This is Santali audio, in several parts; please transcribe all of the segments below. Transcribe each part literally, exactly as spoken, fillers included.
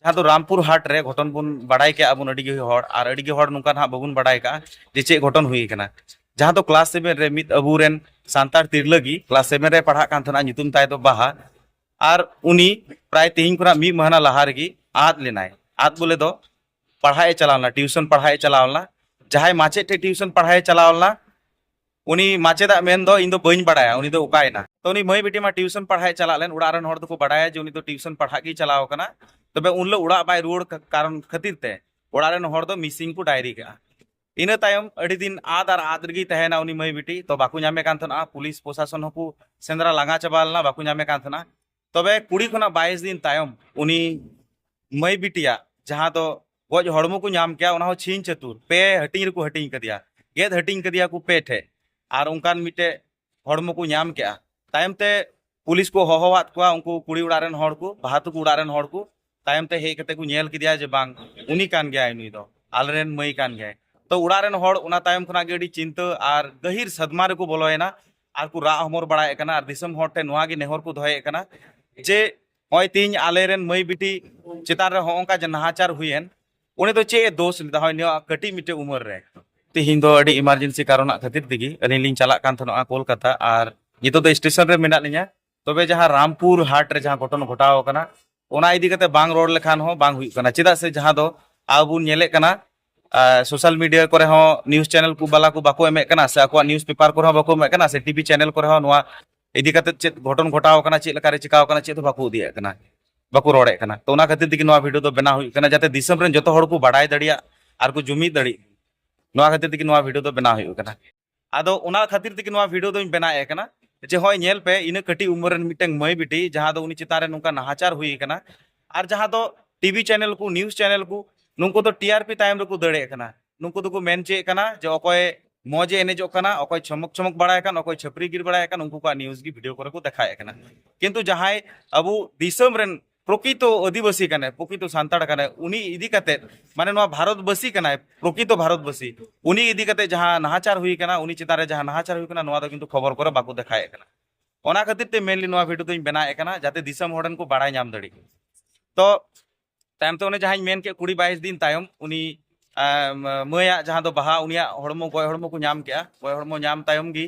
ᱡᱟᱦᱟᱸ ᱫᱚ ᱨᱟᱢᱯᱩᱨ ᱦᱟᱴ ᱨᱮ ᱜᱷᱚᱴᱚᱱ ᱵᱚᱱ ᱵᱟᱲᱟᱭ ᱠᱟᱜᱼᱟ ᱵᱚᱱ ᱟᱹᱰᱤ ᱜᱮ ᱦᱚᱲ, ᱟᱨ ᱟᱹᱰᱤ ᱜᱮ ᱦᱚᱲ ᱱᱚᱝᱠᱟ ᱱᱟᱦᱟᱜ ᱵᱟᱵᱚᱱ ᱵᱟᱲᱟᱭ ᱠᱟᱜᱼᱟ ᱡᱮ ᱪᱮᱫ ᱜᱷᱚᱴᱚᱱ ᱦᱩᱭ ᱠᱟᱱᱟ᱾ ᱡᱟᱦᱟᱸ ᱫᱚ ᱠᱞᱟᱥ ᱥᱮᱵᱷᱮᱱ ᱨᱮ ᱢᱤᱫ ᱟᱵᱚᱨᱮᱱ ᱥᱟᱱᱛᱟᱲ ᱛᱤᱨᱞᱟᱹ ᱜᱮ ᱠᱞᱟᱥ ᱥᱮᱵᱷᱮᱱ ᱨᱮ ᱯᱟᱲᱦᱟᱜ ᱠᱟᱱ ᱛᱟᱦᱮᱱᱟ, ᱧᱩᱛᱩᱢ ᱛᱟᱭ ᱫᱚ ᱵᱟᱦᱟ᱾ ᱟᱨ ᱩᱱᱤ ᱯᱨᱟᱭ ᱛᱮᱦᱮᱧ ᱠᱷᱚᱱᱟᱜ ᱢᱤᱫ ᱢᱟᱹᱦᱱᱟᱹ ᱞᱟᱦᱟ ᱨᱮᱜᱮ ᱟᱫ ᱞᱮᱱᱟᱭ᱾ ᱟᱫ ᱵᱚᱞᱮ ᱫᱚ ᱯᱟᱲᱦᱟᱜ ᱮ ᱪᱟᱞᱟᱣ ᱞᱮᱱᱟ, ᱴᱤᱭᱩᱥᱚᱱ ᱯᱟᱲᱦᱟᱜ ᱮ ᱪᱟᱞᱟᱣ ᱞᱮᱱᱟ᱾ ᱡᱟᱦᱟᱸᱭ ᱢᱟᱪᱮᱫ ᱴᱷᱮᱱ ᱴᱤᱭᱩᱥᱚᱱ ᱯᱟᱲᱦᱟᱜ ᱮ ᱪᱟᱞᱟᱣ ᱞᱮᱱᱟ, ᱩᱱᱤ ᱢᱟᱪᱮᱫᱟᱜ ᱢᱮᱱ ᱫᱚ, "ᱤᱧ ᱫᱚ ᱵᱟᱹᱧ ᱵᱟᱲᱟᱭᱟ ᱩᱱᱤ ᱫᱚ ᱚᱠᱟᱭᱮᱱᱟ᱾" ᱛᱚ ᱩᱱᱤ ᱢᱟᱹᱭ ᱵᱤᱴᱤ ᱢᱟ ᱴᱤᱭᱩᱥᱚᱱ ᱯᱟᱲᱦᱟᱜ ᱮ ᱪᱟᱞᱟᱜ ᱞᱮᱱ, ᱚᱲᱟᱜ ᱨᱮᱱ ᱦᱚᱲ ᱫᱚᱠᱚ ᱵᱟᱲᱟᱭᱟ ᱡᱮ ᱩᱱᱤ ᱫᱚ ᱴᱤᱭᱩᱥᱚᱱ ᱯᱟᱲᱦᱟᱜ ᱜᱮᱭ ᱪᱟᱞᱟᱣ ᱠᱟᱱᱟ᱾ ᱛᱚᱵᱮ ᱩᱱ ᱦᱤᱞᱳᱜ ᱚᱲᱟᱜ ᱵᱟᱭ ᱨᱩᱣᱟᱹᱲ ᱠᱟ-, ᱠᱟᱨᱚᱱ ᱠᱷᱟᱹᱛᱤᱨ ᱛᱮ ᱚᱲᱟᱜ ᱨᱮᱱ ᱦᱚᱲ ᱫᱚ ᱢᱤᱥᱤᱝ ᱠᱚ ᱰᱟᱭᱨᱤ ᱠᱟᱜᱼᱟ᱾ ᱤᱱᱟᱹ ᱛᱟᱭᱚᱢ ᱟᱹᱰᱤ ᱫᱤᱱ ᱟᱫ ᱟᱨ ᱟᱫ ᱨᱮᱜᱮᱭ ᱛᱟᱦᱮᱱᱟ ᱩᱱᱤ ᱢᱟᱹᱭ ᱵᱤᱴᱤ᱾ ᱛᱚ ᱵᱟᱠᱚ ᱧᱟᱢᱮ ᱠᱟᱱ ᱛᱟᱦᱮᱱᱟ, ᱯᱩᱞᱤᱥ ᱯᱨᱚᱥᱟᱥᱚᱱ ᱦᱚᱸᱠᱚ ᱥᱮᱸᱫᱽᱨᱟ ᱞᱟᱸᱜᱟ ᱪᱟᱵᱟ ᱞᱮᱱᱟ, ᱵᱟᱠᱚ ᱧᱟᱢᱮ ᱠᱟᱱ ᱛᱟᱦᱮᱱᱟ᱾ ᱛᱚᱵᱮ ᱠᱩᱲᱤ ᱠᱷᱚᱱᱟᱜ ᱵᱟᱭᱤᱥ ᱫᱤᱱ ᱛᱟᱭᱚᱢ ᱩᱱᱤ ᱢᱟᱹᱭ ᱵᱤᱴᱤᱭᱟᱜ ᱡᱟᱦᱟᱸ ᱫᱚ ᱜᱚᱡ ᱦᱚᱲᱢᱚ ᱠᱚ ᱧᱟᱢ ᱠᱮᱜᱼᱟ, ᱚᱱᱟ ᱦᱚᱸ ᱪᱷᱤᱝ ᱪᱷᱟᱹᱛᱩᱨ ᱯᱮ ᱦᱟᱹᱴᱤᱧ ᱨᱮᱠᱚ ᱦᱟᱹᱴᱤᱧ ᱠᱟᱫᱮᱭᱟ, ᱜᱮᱫ ᱦᱟᱹᱴᱤᱧ ᱠᱟᱫᱮᱭᱟ ᱠᱚ ᱯᱮ ᱴᱷᱮᱡ᱾ ᱟᱨ ᱚᱱᱠᱟᱱ ᱢᱤᱫᱴᱮᱡ ᱦᱚᱲᱢᱚ ᱠᱚ ᱧᱟᱢ ᱠᱮᱜᱼᱟ᱾ ᱛᱟᱭᱚᱢ ᱛᱮ ᱯᱩᱞᱤᱥ ᱠᱚ ᱦᱚᱦᱚᱣᱟᱫ ᱠᱚᱣᱟ, ᱩᱱᱠᱩ ᱠᱩᱲᱤ ᱚᱲᱟᱜ ᱨᱮᱱ ᱦᱚᱲ ᱠᱚ, ᱵᱟᱦᱟ ᱛᱟᱠᱚ ᱚᱲᱟᱜ ᱨᱮᱱ ᱦᱚᱲ ᱠᱚ᱾ ᱛᱟᱭᱚᱢ ᱛᱮ ᱦᱮᱡ ᱠᱟᱛᱮ ᱠᱚ ᱧᱮᱞ ᱠᱮᱫᱮᱭᱟ ᱡᱮ ᱵᱟᱝ, ᱩᱱᱤ ᱠᱟᱱ ᱜᱮᱭᱟᱭ, ᱱᱩᱭ ᱫᱚ ᱟᱞᱮᱨᱮᱱ ᱢᱟᱹᱭ ᱠᱟᱱ ᱜᱮᱭᱟᱭ᱾ ᱛᱚ ᱚᱲᱟᱜ ᱨᱮᱱ ᱦᱚᱲ ᱚᱱᱟ ᱛᱟᱭᱚᱢ ᱠᱷᱚᱱᱟᱜ ᱜᱮ ᱟᱹᱰᱤ ᱪᱤᱱᱛᱟᱹ ᱟᱨ ᱜᱟᱹᱦᱤᱨ ᱥᱟᱫᱢᱟ ᱨᱮᱠᱚ ᱵᱚᱞᱚᱭᱮᱱᱟ᱾ ᱟᱨ ᱠᱚ ᱨᱟᱜ ᱦᱚᱢᱚᱨ ᱵᱟᱲᱟᱭᱮᱫ ᱠᱟᱱᱟ ᱟᱨ ᱫᱤᱥᱚᱢ ᱦᱚᱲ ᱴᱷᱮᱱ ᱱᱚᱣᱟ ᱜᱮ ᱱᱮᱦᱚᱨ ᱠᱚ ᱫᱚᱦᱚᱭᱮᱫ ᱠᱟᱱᱟ ᱡᱮ ᱱᱚᱜᱼᱚᱭ ᱛᱮᱦᱮᱧ ᱟᱞᱮᱨᱮᱱ ᱢᱟᱹᱭ ᱵᱤᱴᱤ ᱪᱮᱛᱟᱱ ᱨᱮ ᱦᱚᱸᱜᱼᱚ ᱱᱚᱝᱠᱟ ᱡᱮ ᱱᱟᱦᱟᱪᱟᱨ ᱦᱩᱭᱮᱱ, ᱩᱱᱤ ᱫᱚ ᱪᱮᱫ ᱮ ᱫᱳᱥ ᱞᱮᱫᱟ ᱦᱳᱭ ᱱᱤᱭᱟᱹ ᱠᱟᱹᱴᱤᱡ ᱢᱤᱫᱴᱮᱡ ᱩᱢᱮᱨ ᱨᱮ? ᱛᱮᱦᱮᱧ ᱫᱚ ᱟᱹᱰᱤ ᱤᱢᱟᱨᱡᱮᱱᱥᱤ ᱠᱟᱨᱚᱱᱟᱜ ᱠᱷᱟᱹᱛᱤᱨ ᱛᱮᱜᱮ ᱟᱹᱞᱤᱧ ᱞᱤᱧ ᱪᱟᱞᱟᱜ ᱠᱟᱱ ᱛᱟᱦᱮᱱᱟ ᱠᱳᱞᱠᱟᱛᱟ, ᱟᱨ ᱱᱤᱛᱚᱜ ᱫᱚ ᱥᱴᱮᱥᱚᱱ ᱨᱮ ᱢᱮᱱᱟᱜ ᱞᱤᱧᱟ᱾ ᱛᱚᱵᱮ ᱡᱟᱦᱟᱸ ᱨᱟᱢᱯᱩᱨ ᱦᱟᱴ ᱨᱮ ᱡᱟᱦᱟᱸ ᱜᱷᱚᱴᱚᱱ ᱜᱷᱚᱴᱟᱣ ᱟᱠᱟᱱᱟ, ᱚᱱᱟ ᱤᱫᱤ ᱠᱟᱛᱮ ᱵᱟᱝ ᱨᱚᱲ ᱞᱮᱠᱷᱟᱱ ᱦᱚᱸ ᱵᱟᱝ ᱦᱩᱭᱩᱜ ᱠᱟᱱᱟ᱾ ᱪᱮᱫᱟᱜ ᱥᱮ ᱡᱟᱦᱟᱸ ᱫᱚ ᱟᱵᱚ ᱵᱚᱱ ᱧᱮᱞᱮᱫ ᱠᱟᱱᱟ, ᱥᱳᱥᱟᱞ ᱢᱤᱰᱤᱭᱟ ᱠᱚᱨᱮ ᱦᱚᱸ ᱱᱤᱭᱩᱡᱽ ᱪᱮᱱᱮᱞ ᱠᱚ ᱵᱟᱞᱟ ᱠᱚ ᱵᱟᱠᱚ ᱮᱢᱮᱫ ᱠᱟᱱᱟ, ᱥᱮ ᱟᱠᱚᱣᱟᱜ ᱱᱤᱭᱩᱡᱽ ᱯᱮᱯᱟᱨ ᱠᱚᱨᱮ ᱦᱚᱸ ᱵᱟᱠᱚ ᱮᱢᱮᱫ ᱠᱟᱱᱟ, ᱥᱮ ᱴᱤᱵᱷᱤ ᱪᱮᱱᱮᱞ ᱠᱚᱨᱮ ᱦᱚᱸ ᱱᱚᱣᱟ ᱤᱫᱤ ᱠᱟᱛᱮ ᱪᱮᱫ ᱜᱷᱚᱴᱚᱱ ᱜᱷᱚᱴᱟᱣ ᱟᱠᱟᱱᱟ, ᱪᱮᱫ ᱞᱮᱠᱟ ᱨᱮ ᱪᱤᱠᱟᱣ ᱟᱠᱟᱱᱟ, ᱪᱮᱫ ᱦᱚᱸ ᱵᱟᱠᱚ ᱤᱫᱤᱭᱮᱫ ᱠᱟᱱᱟ, ᱵᱟᱠᱚ ᱨᱚᱲᱮᱫ ᱠᱟᱱᱟ᱾ ᱛᱚ ᱚᱱᱟ ᱠᱷᱟᱹᱛᱤᱨ ᱛᱮᱜᱮ ᱱᱚᱣᱟ ᱵᱷᱤᱰᱤᱭᱳ ᱫᱚ ᱵᱮᱱᱟᱣ ᱦᱩᱭᱩᱜ ᱠᱟᱱᱟ, ᱡᱟᱛᱮ ᱫᱤᱥᱚᱢ ᱨᱮᱱ ᱡᱚᱛᱚ ᱦᱚᱲ ᱠᱚ ᱵᱟᱲᱟᱭ ᱫᱟᱲᱮᱭᱟᱜ ᱟᱨ ᱠᱚ ᱡᱩᱢᱤᱫ ᱫᱟᱲᱮᱭᱟᱜ᱾ ᱱᱚᱣᱟ ᱠᱷᱟᱹᱛᱤᱨ ᱛᱮᱜᱮ ᱱᱚᱣᱟ ᱵᱷᱤᱰᱤᱭᱳ ᱫᱚ ᱵᱮᱱᱟᱣ ᱦᱩᱭᱩᱜ ᱠᱟᱱᱟ᱾ ᱟᱫᱚ ᱚᱱᱟ ᱠᱷᱟᱹᱛᱤᱨ ᱛᱮᱜᱮ ᱱᱚᱣᱟ ᱵᱷᱤᱰᱤᱭᱳ ᱫᱚᱧ ᱵᱮᱱᱟᱣᱮᱫ ᱠᱟᱱᱟ ᱡᱮ ᱦᱚᱸᱜᱼᱚᱭ ᱧᱮᱞ ᱯᱮ, ᱤᱱᱟᱹ ᱠᱟᱹᱴᱤᱡ ᱩᱢᱮᱨ ᱨᱮᱱ ᱢᱤᱫᱴᱟᱝ ᱢᱟᱹᱭ ᱵᱤᱴᱤ ᱡᱟᱦᱟᱸ ᱫᱚ ᱩᱱᱤ ᱪᱮᱛᱟᱱ ᱨᱮ ᱱᱚᱝᱠᱟ ᱱᱟᱦᱟᱪᱟᱨ ᱦᱩᱭ ᱠᱟᱱᱟ, ᱟᱨ ᱡᱟᱦᱟᱸ ᱫᱚ ᱴᱤᱵᱷᱤ ᱪᱮᱱᱮᱞ ᱠᱚ, ᱱᱤᱭᱩᱡᱽ ᱪᱮᱱᱮᱞ ᱠᱚ, ᱱᱩᱠᱩ ᱫᱚ ᱴᱤ ᱟᱨ ᱯᱤ ᱛᱟᱭᱚᱢ ᱨᱮᱠᱚ ᱫᱟᱹᱲᱮᱫ ᱠᱟᱱᱟ᱾ ᱱᱩᱠᱩ ᱫᱚᱠᱚ ᱢᱮᱱ ᱦᱚᱪᱚᱭᱮᱫ ᱠᱟᱱᱟ ᱡᱮ ᱚᱠᱚᱭ ᱢᱚᱡᱽ ᱮ ᱮᱱᱮᱡᱚᱜ ᱠᱟᱱᱟ, ᱚᱠᱚᱭ ᱪᱷᱚᱢᱚᱠ ᱪᱷᱚᱢᱚᱠ ᱵᱟᱲᱟᱭ ᱠᱟᱱ, ᱚᱠᱚᱭ ᱪᱷᱟᱹᱯᱨᱤ ᱜᱤᱨ ᱵᱟᱲᱟᱭ ᱠᱟᱱ, ᱩᱱᱠᱩ ᱠᱚᱣᱟᱜ ᱱᱤᱭᱩᱡᱽ ᱜᱮ ᱵᱷᱤᱰᱤᱭᱳ ᱠᱚᱨᱮ ᱠᱚ ᱫᱮᱠᱷᱟᱣᱮᱫ ᱠᱟᱱᱟ᱾ ᱠᱤᱱᱛᱩ ᱡᱟᱦᱟᱸᱭ ᱟᱵᱚ ᱫᱤᱥᱚᱢ ᱨᱮᱱ ᱯᱨᱚᱠᱤᱛᱚ ᱟᱹᱫᱤᱵᱟᱹᱥᱤ ᱠᱟᱱᱟᱭ, ᱯᱨᱚᱠᱤᱛᱚ ᱥᱟᱱᱛᱟᱲ ᱠᱟᱱᱟᱭ, ᱩᱱᱤ ᱤᱫᱤ ᱠᱟᱛᱮ, ᱢᱟᱱᱮ ᱱᱚᱣᱟ ᱵᱷᱟᱨᱚᱛ ᱵᱟᱹᱥᱤ ᱠᱟᱱᱟᱭ, ᱯᱨᱚᱠᱤᱛᱚ ᱵᱷᱟᱨᱚᱛ ᱵᱟᱹᱥᱤ, ᱩᱱᱤ ᱤᱫᱤ ᱠᱟᱛᱮ ᱡᱟᱦᱟᱸ ᱱᱟᱦᱟᱪᱟᱨ ᱦᱩᱭ ᱠᱟᱱᱟ, ᱩᱱᱤ ᱪᱮᱛᱟᱱ ᱨᱮ ᱡᱟᱦᱟᱸ ᱱᱟᱦᱟᱪᱟᱨ ᱦᱩᱭ ᱠᱟᱱᱟ, ᱱᱚᱣᱟ ᱫᱚ ᱠᱤᱱᱛᱩ ᱠᱷᱚᱵᱚᱨ ᱠᱚᱨᱮ ᱵᱟᱠᱚ ᱫᱮᱠᱷᱟᱣᱮᱫ ᱠᱟᱱᱟ᱾ ᱚᱱᱟ ᱠᱷᱟᱹᱛᱤᱨ ᱛᱮ mainly ᱱᱚᱣᱟ ᱵᱷᱤᱰᱤᱭᱳ ᱫᱚᱧ ᱵᱮᱱᱟᱣᱮᱫ ᱠᱟᱱᱟ, ᱡᱟᱛᱮ ᱫᱤᱥᱚᱢ ᱦᱚᱲ ᱨᱮᱱ ᱠᱚ ᱵᱟᱲᱟᱭ ᱧᱟᱢ ᱫᱟᱲᱮᱜ᱾ ᱛᱚ ᱛᱟᱭᱚᱢ ᱛᱮ ᱚᱱᱮ ᱡᱟᱦᱟᱸᱧ ᱢᱮᱱ ᱠᱮᱫ, ᱠᱩᱲᱤ ᱵᱟᱭᱤᱥ ᱫᱤᱱ ᱛᱟᱭᱚᱢ ᱩᱱᱤ ᱟᱸ, ᱢᱟᱹᱭᱟᱜ ᱡᱟᱦᱟᱸ ᱫᱚ ᱵᱟᱦᱟ, ᱩᱱᱤᱭᱟᱜ ᱦᱚᱲᱢᱚ, ᱜᱚᱡ ᱦᱚᱲᱢᱚ ᱠᱚ ᱧᱟᱢ ᱠᱮᱜᱼᱟ᱾ ᱜᱚᱡ ᱦᱚᱲᱢᱚ ᱧᱟᱢ ᱛᱟᱭᱚᱢ ᱜᱮ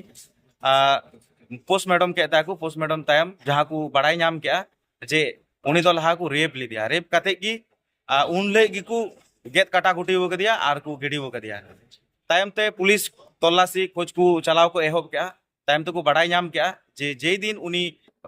ᱯᱳᱥᱴᱢᱚᱨᱴᱚᱢ ᱠᱮᱫ ᱛᱟᱭᱟ ᱠᱚ᱾ ᱯᱳᱥᱴᱢᱚᱨᱴᱚᱢ ᱛᱟᱭᱚᱢ ᱡᱟᱦᱟᱸ ᱠᱚ ᱵᱟᱲᱟᱭ ᱧᱟᱢ ᱠᱮᱜᱼᱟ ᱡᱮ ᱩᱱᱤ ᱫᱚ ᱞᱟᱦᱟ ᱠᱚ ᱨᱮᱯ ᱞᱮᱫᱮᱭᱟ, ᱨᱮᱯ ᱠᱟᱛᱮ ᱜᱮ ᱟᱨ ᱩᱱ ᱦᱤᱞᱳᱜ ᱜᱮᱠᱚ ᱜᱮᱫ ᱠᱟᱴᱟ ᱠᱩᱴᱤ ᱟᱠᱟᱫᱮᱭᱟ ᱟᱨ ᱠᱚ ᱜᱤᱰᱤ ᱟᱠᱟᱫᱮᱭᱟ᱾ ᱛᱟᱭᱚᱢ ᱛᱮ ᱯᱩᱞᱤᱥ ᱛᱚᱞᱟᱥᱤ ᱠᱷᱚᱡᱽ ᱠᱚ ᱪᱟᱞᱟᱣ ᱠᱚ ᱮᱦᱚᱵ ᱠᱮᱜᱼᱟ᱾ ᱛᱟᱭᱚᱢ ᱛᱮᱠᱚ ᱵᱟᱲᱟᱭ ᱧᱟᱢ ᱠᱮᱜᱼᱟ ᱡᱮ ᱡᱮᱭ ᱫᱤᱱ ᱩᱱᱤ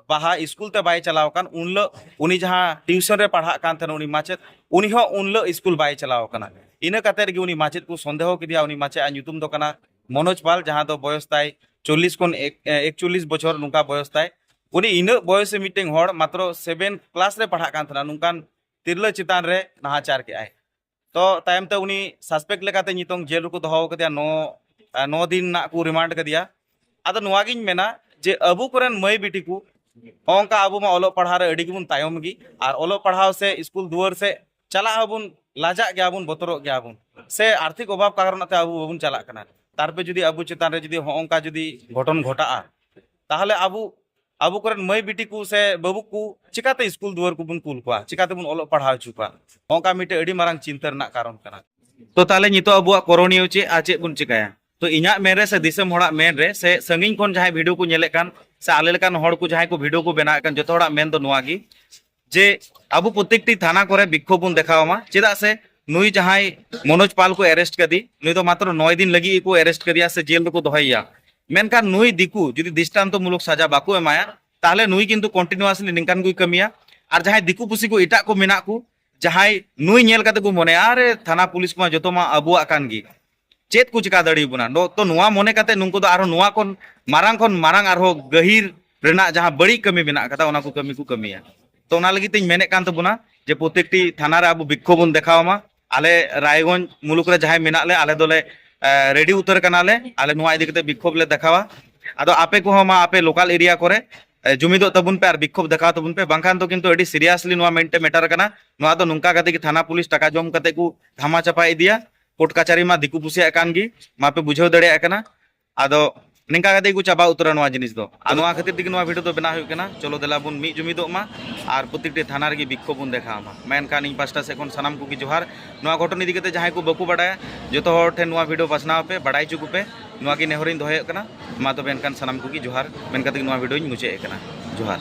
ᱵᱟᱦᱟ ᱥᱠᱩᱞ ᱛᱮ ᱵᱟᱭ ᱪᱟᱞᱟᱣ ᱟᱠᱟᱱ, ᱩᱱ ᱦᱤᱞᱳᱜ ᱩᱱᱤ ᱡᱟᱦᱟᱸ ᱴᱤᱭᱩᱥᱚᱱ ᱨᱮ ᱯᱟᱲᱦᱟᱜ ᱠᱟᱱ ᱛᱟᱦᱮᱱᱟ ᱩᱱᱤ ᱢᱟᱪᱮᱫ, ᱩᱱᱤ ᱦᱚᱸ ᱩᱱ ᱦᱤᱞᱳᱜ ᱥᱠᱩᱞ ᱵᱟᱭ ᱪᱟᱞᱟᱣ ᱟᱠᱟᱱᱟ᱾ ᱤᱱᱟᱹ ᱠᱟᱛᱮ ᱨᱮᱜᱮ ᱩᱱᱤ ᱢᱟᱪᱮᱫ ᱠᱚ ᱥᱚᱱᱫᱮᱦᱚ ᱠᱮᱫᱮᱭᱟ᱾ ᱩᱱᱤ ᱢᱟᱪᱮᱫ ᱟᱜ ᱧᱩᱛᱩᱢ ᱫᱚ ᱠᱟᱱᱟ ᱢᱚᱱᱳᱡᱽ ᱯᱟᱞ, ᱡᱟᱦᱟᱸ ᱫᱚ ᱵᱚᱭᱚᱥ ᱛᱟᱭ ᱪᱚᱞᱞᱤᱥ ᱠᱷᱚᱱ ᱮᱠ-, ᱮᱠᱪᱚᱞᱞᱤᱥ ᱵᱚᱪᱷᱚᱨ ᱱᱚᱝᱠᱟ ᱵᱚᱭᱚᱥ ᱛᱟᱭ᱾ ᱩᱱᱤ ᱤᱱᱟᱹᱜ ᱵᱚᱭᱚᱥ ᱨᱮ ᱢᱤᱫᱴᱮᱱ ᱦᱚᱲ ᱢᱟᱛᱨᱚ ᱥᱮᱵᱷᱮᱱ ᱠᱞᱟᱥ ᱨᱮ ᱯᱟᱲᱦᱟᱜ ᱠᱟᱱ ᱛᱟᱦᱮᱱᱟ, ᱱᱚᱝᱠᱟᱱ ᱛᱤᱨᱞᱟᱹ ᱪᱮᱛᱟᱱ ᱨᱮ ᱱᱟᱦᱟᱪᱟᱨ ᱠᱮᱜᱼᱟᱭ᱾ ᱛᱚ ᱛᱟᱭᱚᱢ ᱛᱮ ᱩᱱᱤ ᱥᱟᱥᱯᱮᱠᱴ ᱞᱮᱠᱟᱛᱮ ᱱᱤᱛᱚᱝ ᱡᱮᱞ ᱨᱮᱠᱚ ᱫᱚᱦᱚ ᱟᱠᱟᱫᱮᱭᱟ, ᱱᱚ, ᱟᱨ ᱱᱚ ᱫᱤᱱ ᱨᱮᱱᱟᱜ ᱠᱚ ᱨᱤᱢᱟᱱᱰ ᱠᱟᱫᱮᱭᱟ᱾ ᱟᱫᱚ ᱱᱚᱣᱟ ᱜᱤᱧ ᱢᱮᱱᱟ ᱡᱮ ᱟᱵᱚ ᱠᱚᱨᱮᱱ ᱢᱟᱹᱭ ᱵᱤᱴᱤ ᱠᱚ ᱦᱚᱸᱜᱼᱚᱝᱠᱟ, ᱟᱵᱚ ᱢᱟ ᱚᱞᱚᱜ ᱯᱟᱲᱦᱟᱣ ᱨᱮ ᱟᱹᱰᱤ ᱜᱮᱵᱚᱱ ᱛᱟᱭᱚᱢ ᱜᱮ, ᱟᱨ ᱚᱞᱚᱜ ᱯᱟᱲᱦᱟᱣ ᱥᱮ ᱥᱠᱩᱞ ᱫᱩᱣᱟᱹᱨ ᱥᱮ ᱪᱟᱞᱟᱜ ᱦᱚᱸᱵᱚᱱ ᱞᱟᱡᱟᱜ ᱜᱮᱭᱟ ᱵᱚᱱ, ᱵᱚᱛᱚᱨᱚᱜ ᱜᱮᱭᱟ ᱵᱚᱱ, ᱥᱮ ᱟᱨᱛᱷᱤᱠ ᱚᱵᱷᱟᱵᱽ ᱠᱟᱨᱚᱱ ᱛᱮ ᱟᱵᱚ ᱵᱟᱵᱚᱱ ᱪᱟᱞᱟᱜ ᱠᱟᱱᱟ᱾ ᱛᱟᱨᱯᱚᱨᱮ ᱡᱩᱫᱤ ᱟᱵᱚ ᱪᱮᱛᱟᱱ ᱨᱮ ᱡᱩᱫᱤ ᱦᱚᱸᱜᱼᱚᱝᱠᱟ ᱡᱩᱫᱤ ᱜᱷᱚᱴᱚᱱ ᱜᱷᱚᱴᱟᱜᱼᱟ, ᱛᱟᱦᱚᱞᱮ ᱟᱵᱚ, ᱟᱵᱚ ᱠᱚᱨᱮᱱ ᱢᱟᱹᱭ ᱵᱤᱴᱤ ᱠᱚ ᱥᱮ ᱵᱟᱹᱵᱩ ᱠᱚ ᱪᱤᱠᱟᱛᱮ ᱥᱠᱩᱞ ᱫᱩᱣᱟᱹᱨ ᱠᱚᱵᱚᱱ ᱠᱩᱞ ᱠᱚᱣᱟ, ᱪᱤᱠᱟᱛᱮᱵᱚᱱ ᱚᱞᱚᱜ ᱯᱟᱲᱦᱟᱣ ᱦᱚᱪᱚ ᱠᱚᱣᱟ? ᱦᱚᱸᱜᱼᱚᱝᱠᱟ ᱢᱤᱫᱴᱮᱡ ᱟᱹᱰᱤ ᱢᱟᱨᱟᱝ ᱪᱤᱱᱛᱟᱹ ᱨᱮᱱᱟᱜ ᱠᱟᱨᱚᱱ ᱠᱟᱱᱟ᱾ ᱛᱚ ᱛᱟᱦᱚᱞᱮ ᱱᱤᱛᱚᱜ ᱟᱵᱚᱣᱟᱜ ᱠᱚᱨᱚᱱᱤᱭᱚ ᱪᱮᱫ ᱟᱨ ᱪᱮᱫ ᱵᱚᱱ ᱪᱤᱠᱟᱭᱟ? ᱛᱚ ᱤᱧᱟᱹᱜ ᱢᱮᱱ ᱨᱮ ᱥᱮ ᱫᱤᱥᱚᱢ ᱦᱚᱲᱟᱜ ᱢᱮᱱ ᱨᱮ ᱥᱮ ᱥᱟᱺᱜᱤᱧ ᱠᱷᱚᱱ ᱡᱟᱦᱟᱸᱭ ᱵᱷᱤᱰᱤᱭᱳ ᱠᱚ ᱧᱮᱞᱮᱫ ᱠᱟᱱ ᱥᱮ ᱟᱞᱮ ᱞᱮᱠᱟᱱ ᱦᱚᱲ ᱠᱚ ᱡᱟᱦᱟᱸᱭ ᱠᱚ ᱵᱷᱤᱰᱤᱭᱳ ᱠᱚ ᱵᱮᱱᱟᱣᱮᱫ ᱠᱟᱱ, ᱡᱚᱛᱚ ᱦᱚᱲᱟᱜ ᱢᱮᱱ ᱫᱚ ᱱᱚᱣᱟ ᱜᱮ ᱡᱮ ᱟᱵᱚ ᱯᱨᱚᱛᱮᱠᱴᱤ ᱛᱷᱟᱱᱟ ᱠᱚᱨᱮ ᱵᱤᱠᱠᱷᱳᱵ ᱵᱚᱱ ᱫᱮᱠᱷᱟᱣ ᱢᱟ᱾ ᱪᱮᱫᱟᱜ ᱥᱮ ᱱᱩᱭ ᱡᱟᱦᱟᱸᱭ ᱢᱚᱱᱳᱡᱽ ᱯᱟᱞ ᱠᱚ ᱮᱨᱮᱥᱴ ᱠᱟᱫᱮ, ᱱᱩᱭ ᱫᱚ ᱢᱟᱛᱨᱚ ᱱᱚᱭ ᱫᱤᱱ ᱞᱟᱹᱜᱤᱫ ᱜᱮᱠᱚ ᱮᱨᱮᱥᱴ ᱠᱟᱫᱮᱭᱟ ᱥᱮ ᱡᱮᱞ ᱨᱮᱠᱚ ᱫᱚᱦᱚᱭᱮᱭᱟ᱾ ᱢᱮᱱᱠᱷᱟᱱ ᱱᱩᱭ ᱫᱤᱠᱩ ᱡᱩᱫᱤ ᱫᱨᱤᱥᱴᱟᱱᱛᱚ ᱢᱩᱞᱚᱠ ᱥᱟᱡᱟ ᱵᱟᱠᱚ ᱮᱢᱟᱭᱟ, ᱛᱟᱦᱚᱞᱮ ᱱᱩᱭ ᱠᱤᱱᱛᱩ ᱠᱚᱱᱴᱤᱱᱩᱣᱟᱥᱞᱤ ᱱᱤᱝᱠᱟᱱ ᱠᱚᱭ ᱠᱟᱹᱢᱤᱭᱟ᱾ ᱟᱨ ᱡᱟᱦᱟᱸᱭ ᱫᱤᱠᱩ ᱯᱩᱥᱤ ᱠᱚ ᱮᱴᱟᱜ ᱠᱚ ᱢᱮᱱᱟᱜ ᱠᱚ, ᱡᱟᱦᱟᱸᱭ ᱱᱩᱭ ᱧᱮᱞ ᱠᱟᱛᱮ ᱠᱚ ᱢᱚᱱᱮᱭᱟ, "ᱟᱨᱮ, ᱛᱷᱟᱱᱟ ᱯᱩᱞᱤᱥ ᱠᱚᱢᱟ ᱡᱚᱛᱚ ᱢᱟ ᱟᱵᱚᱣᱟᱜ ᱠᱟᱱ ᱜᱮ, ᱪᱮᱫ ᱠᱚ ᱪᱤᱠᱟ ᱫᱟᱲᱮᱭᱟᱵᱚᱱᱟ?" ᱱᱚ-, ᱛᱚ ᱱᱚᱣᱟ ᱢᱚᱱᱮ ᱠᱟᱛᱮ ᱱᱩᱠᱩ ᱫᱚ ᱟᱨᱦᱚᱸ ᱱᱚᱣᱟ ᱠᱷᱚᱱ ᱢᱟᱨᱟᱝ ᱠᱷᱚᱱ ᱢᱟᱨᱟᱝ ᱟᱨᱦᱚᱸ ᱜᱟᱹᱦᱤᱨ ᱨᱮᱱᱟᱜ ᱡᱟᱦᱟᱸ ᱵᱟᱹᱲᱤᱡ ᱠᱟᱹᱢᱤ ᱢᱮᱱᱟᱜ ᱟᱠᱟᱫᱟ, ᱚᱱᱟ ᱠᱚ ᱠᱟᱹᱢᱤ ᱠᱚ ᱠᱟᱹᱢᱤᱭᱟ᱾ ᱛᱚ ᱚᱱᱟ ᱞᱟᱹᱜᱤᱫ ᱛᱤᱧ ᱢᱮᱱᱮᱫ ᱠᱟᱱ ᱛᱟᱵᱚᱱᱟ ᱡᱮ ᱯᱨᱚᱛᱮᱠᱴᱤ ᱛᱷᱟᱱᱟ ᱨᱮ ᱟᱵᱚ ᱵᱤᱠᱠᱷᱳᱵ ᱵᱚᱱ ᱫᱮᱠᱷᱟᱣ ᱢᱟ᱾ ᱟᱞᱮ ᱨᱟᱭᱜᱚᱸᱡᱽ ᱢᱩᱞᱩᱠ ᱨᱮ ᱡᱟᱦᱟᱸᱭ ᱢᱮᱱᱟᱜ ᱞᱮ, ᱟᱞᱮ ᱫᱚᱞᱮ, ᱮ, ᱨᱮᱰᱤ ᱩᱛᱟᱹᱨ ᱠᱟᱱᱟᱞᱮ᱾ ᱟᱞᱮ ᱱᱚᱣᱟ ᱤᱫᱤ ᱠᱟᱛᱮ ᱵᱤᱠᱠᱷᱳᱵ ᱞᱮ ᱫᱮᱠᱷᱟᱣᱟ᱾ ᱟᱫᱚ ᱟᱯᱮ ᱠᱚᱦᱚᱸ ᱢᱟ ᱟᱯᱮ ᱞᱳᱠᱟᱞ ᱮᱨᱤᱭᱟ ᱠᱚᱨᱮ, ᱮ, ᱡᱩᱢᱤᱫᱚᱜ ᱛᱟᱵᱚᱱ ᱯᱮ ᱟᱨ ᱵᱤᱠᱠᱷᱳᱵ ᱫᱮᱠᱷᱟᱣ ᱛᱟᱵᱚᱱ ᱯᱮ, ᱵᱟᱝᱠᱷᱟᱱ ᱫᱚ ᱠᱤᱱᱛᱩ ᱟᱹᱰᱤ ᱥᱤᱨᱤᱭᱟᱥᱞᱤ ᱱᱚᱣᱟ ᱢᱤᱫᱴᱮᱱ ᱢᱮᱴᱟᱨ ᱠᱟᱱᱟ᱾ ᱱᱚᱣᱟ ᱫᱚ ᱱᱚᱝᱠᱟ ᱠᱟᱛᱮ ᱜᱮ ᱛᱷᱟᱱᱟ ᱯᱩᱞᱤᱥ ᱴᱟᱠᱟ ᱡᱚᱢ ᱠᱟᱛᱮ ᱠᱚ ᱫᱷᱟᱢᱟ ᱪᱟᱯᱟ ᱤᱫᱤᱭᱟ᱾ ᱠᱳᱨᱴ ᱠᱟᱪᱟᱨᱤ ᱢᱟ ᱫᱤᱠᱩ ᱯᱩᱥᱤᱭᱟᱜ ᱠᱟᱱ ᱜᱮ, ᱢᱟᱯᱮ ᱵᱩᱡᱷᱟᱹᱣ ᱫᱟᱲᱮᱭᱟᱜ ᱠᱟᱱᱟ᱾ ᱟᱫᱚ ᱱᱤᱝᱠᱟ ᱠᱟᱛᱮ ᱜᱮᱠᱚ ᱪᱟᱵᱟ ᱩᱛᱟᱹᱨᱟ ᱱᱚᱣᱟ ᱡᱤᱱᱤᱥ ᱫᱚ᱾ ᱟᱨ ᱱᱚᱣᱟ ᱠᱷᱟᱹᱛᱤᱨ ᱛᱮᱜᱮ ᱱᱚᱣᱟ ᱵᱷᱤᱰᱤᱭᱳ ᱫᱚ ᱵᱮᱱᱟᱣ ᱦᱩᱭᱩᱜ ᱠᱟᱱᱟ᱾ ᱪᱚᱞᱚ ᱫᱮᱞᱟ ᱵᱚᱱ ᱢᱤᱫ ᱡᱩᱢᱤᱫᱚᱜ ᱢᱟ ᱟᱨ ᱯᱨᱚᱛᱮᱠᱴᱤ ᱛᱷᱟᱱᱟ ᱨᱮᱜᱮ ᱵᱤᱠᱠᱷᱳᱵ ᱵᱚᱱ ᱫᱮᱠᱷᱟᱣ ᱢᱟ᱾ ᱢᱟ ᱮᱱᱠᱷᱟᱱ ᱤᱧ ᱯᱟᱥᱴᱟ ᱥᱮᱫ ᱠᱷᱚᱱ ᱥᱟᱱᱟᱢ ᱠᱚᱜᱮ ᱡᱚᱦᱟᱨ᱾ ᱱᱚᱣᱟ ᱜᱷᱚᱴᱚᱱ ᱤᱫᱤ ᱠᱟᱛᱮ ᱡᱟᱦᱟᱸᱭ ᱠᱚ ᱵᱟᱠᱚ ᱵᱟᱰᱟᱭᱟ, ᱡᱚᱛᱚ ᱦᱚᱲ ᱴᱷᱮᱱ ᱱᱚᱣᱟ ᱵᱷᱤᱰᱤᱭᱳ ᱯᱟᱥᱱᱟᱣ ᱯᱮ, ᱵᱟᱰᱟᱭ ᱦᱚᱪᱚ ᱠᱚᱯᱮ, ᱱᱚᱣᱟ ᱜᱮ ᱱᱮᱦᱚᱨᱤᱧ ᱫᱚᱦᱚᱭᱮᱫ ᱠᱟᱱᱟ᱾ ᱢᱟ ᱛᱚᱵᱮ ᱮᱱᱠᱷᱟᱱ ᱥᱟᱱᱟᱢ ᱠᱚᱜᱮ ᱡᱚᱦᱟᱨ ᱢᱮᱱ ᱠᱟᱛᱮ ᱜᱮ ᱱᱚᱣᱟ ᱵᱷᱤᱰᱤᱭᱳᱧ ᱢᱩᱪᱟᱹᱫ ᱮᱫ ᱠᱟᱱᱟ᱾ ᱡᱚᱦᱟᱨ᱾